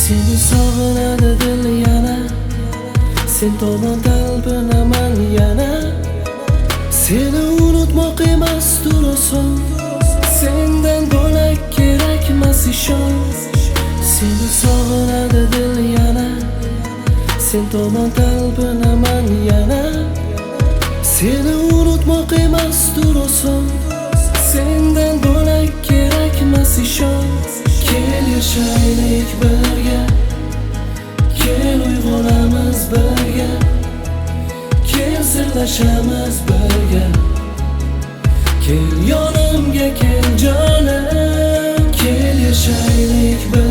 Seni sog'inadi dil yana, sen tomon talpinaman yana. Seni unutmoq emasdur oson, sendan bo'lak kerakmas ishon. Seni sog'inadi dil yana, sen tomon talpinaman yana. Seni unutmoq emasdur oson, sendan bo'lak kerakmas ishon. Kel yashaylik birga, kel uyg'onamiz birga, kel sirlashamiz birga. Kel yonimga, kel jonim, kel yashaylik birga.